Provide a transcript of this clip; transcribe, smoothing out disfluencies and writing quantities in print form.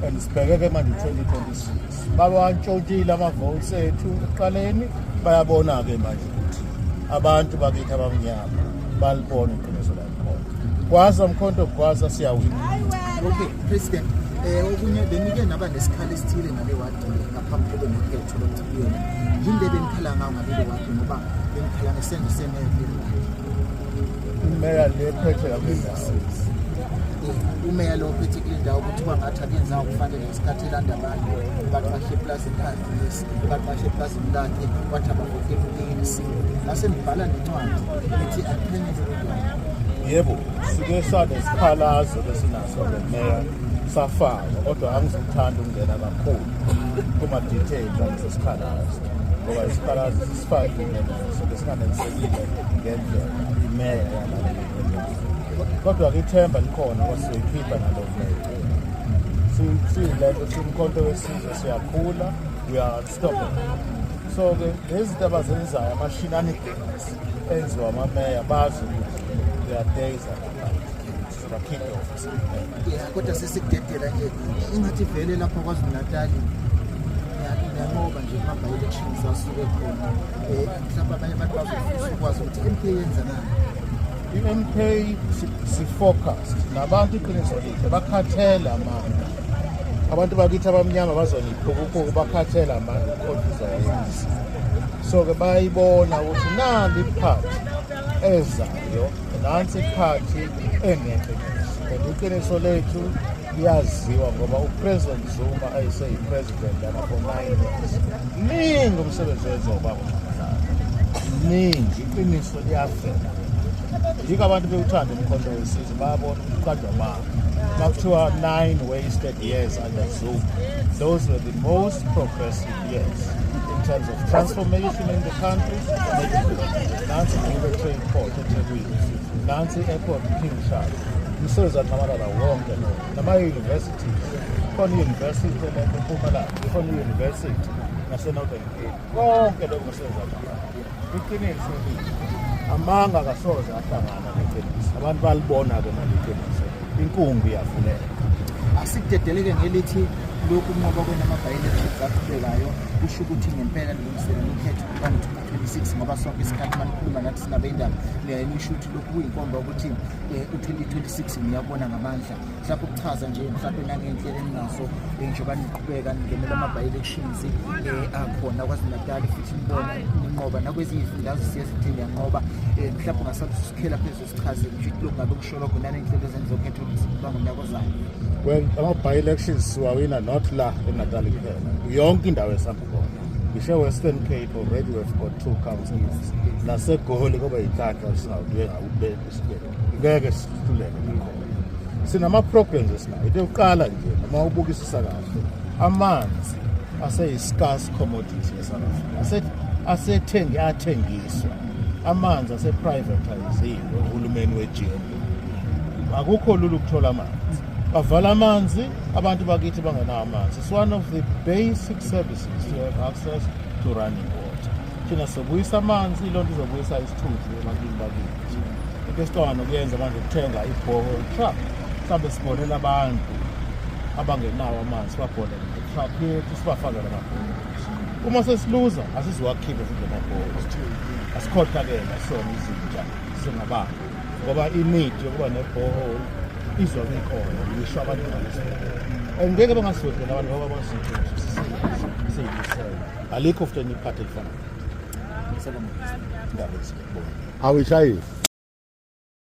And sibheke-ke manje u-2026, bawantshontshile ama-votes ethu ekuqaleni. Bayabona-ke manje ukuthi abantu bakithi abamnyama balibona iqiniso lakhona. Gwaza Mkhonto, gwaza, siyawina. Okay, President, okunye benike naba nesikhala esithile ngale wadi ngaphambi kube nokhetho lokuthi kuyona. Yini le benikhala ngayo ngale wadi, ngoba benikhala ngesenzo semeya kule wadi? Imeya le phethe kule ndawo? Umeya lo ophethe kule ndawo, ukuthi kwangathi akenzanga kufanele ngesikhathi elanda abantu, baqashe eplazini lakhe. Yes, baqashe eplazini lakhe, wathi abavotele u-ANC. Ngase nibhala nencwadi ethi aphenye lolu daba. Yebo, sike sanesikhalazo lesinaso ngemeya, safakwa, kodwa angizukuthanda ukungena kakhulu kuma-details aleso sikhalazo, ngoba isikhalazo sisifakile naso besinganelisekile ngendlela imeya yalale. Kodwa-ke ithemba likhona ngoba sizoyikhipha nalo meya. Siyilento, siwuMkhonto weSizwe, siyakhula, we are unstoppable. So-ke lezi zinto abazenzayo, ama-shenanigans enziwa amameya, bazi ukuthi their days are numbered. Sizobakhipha e-ofisini. Yeah, kodwa sesikudedela nje, ingathi vele lapha KwaZulu Natali niyanqoba nje kuma-by-elections asuke khona. Mhlawumbe abanye abantu bazofisa ukwazi ukuthi i-MK yenza ngani. I-MK si-focused nabantu, iqiniso lihle, bakhathele amanga. Abantu bakithi abamnyama bazoniphukuphuku, bakhathele amanga, ukukhohlisa yazi. So-ke bayayibona ukuthi nali iphathi ezayo, nansi iphathi eneqiniso, and iqiniso lethu liyaziwa ngoba uPresident Zuma ayiseyi-president lana for 9 years. Mningi umsebenzi wenziwa ubaba uNxamalala, mningi, iqiniso liyavela. Yikho abantu bewuthanda uMkhonto weSizwe, bayabona ukuthi uqanjwa amanga makuthiwa 9 wasted years under Zuma. Those were the most progressive years in terms of transformation in the country. Nansi Dube Trade Port eThekwini, nansi i-airport, King Shaka, umsebenzi kaNxamalala wonke lo, nama-universities, khona i-university eMpumalanga, khona i-university nase-Northern Cape. Konke lokho umsebenzi kaNxamalala. Iqiniso lihle, amanga akasoze ahlangana neqiniso. Abantu balibona-ke manje iqiniso, inkumbi iyavuleka. Asikudedeleke ngelithi lokhu kunqoba kwena ama-by-elections aqhubekayo kusho ukuthi ngempela nilungiselela ukhetho luka-2026, ngoba sonke isikhathi manikhuluma nathi singabeyindaba niyaye nisho ukuthi lokhu kuyinkomba ukuthi u-2026 niyabona ngamandla. Mhlawumbe ukuchaza nje mhlawumbe nangey'nhlelo eninazo, njengoba niqhubeka ningenela ama-by-elections akhona KwaZulu Natali, futhi nibona ninqoba nakwezinye izifundazwe, siye sithi niyanqoba. Mhlawumbe ungasathi usikhela phezulu, sichaze nje ukuthi lokhu ngabe kusho lokho naney'nhlelo zenzokhetho lwangonyaka ozayo. Well, ama-by-elections siwawina, not la eNatali kuphela, yonke indawo esihamba khona. Ngisho e-Western Cape already we've got two councillors, naseGoli koba yinhlanhla ngeke sihluleke nakhona. Sinama-programs esinayo. Into yokuqala nje, noma ubukisisa kahle, amanzi aseyi-scarce commodity eSouth Africa, asethengi athengiswa amanzi, ase-privatiziwe uhulumeni we-GNU. Akukho lula ukuthola amanzi, bavala amanzi, abantu bakithi bangenawo amanzi. It's one of the basic services to have access to running water. Thina sobuyisa amanzi, ilonto izobuyisa isithunzi ebantwini bakithi. Into esicabanga nokuyenza manje ukuthenga i-borehole truck, mhlawumbe sibonele abantu abangenawo amanzi, sibabholele nge-truck yethu, sibafakele amabhoholes. Uma sesiluza asiziwakhiphe futhi amabhoholes. Asikhohlakele sona izinja singabantu, ngoba i-need yokuba ne-borehole izobe ikhona ngisho abantu bangasivotela, and ngeke bangasivotela abantu ngoba basiqiniso siyibisela. Alikho futhi enye iphathi elifana Siyabonga. indaba ezibona. Awuyishayile.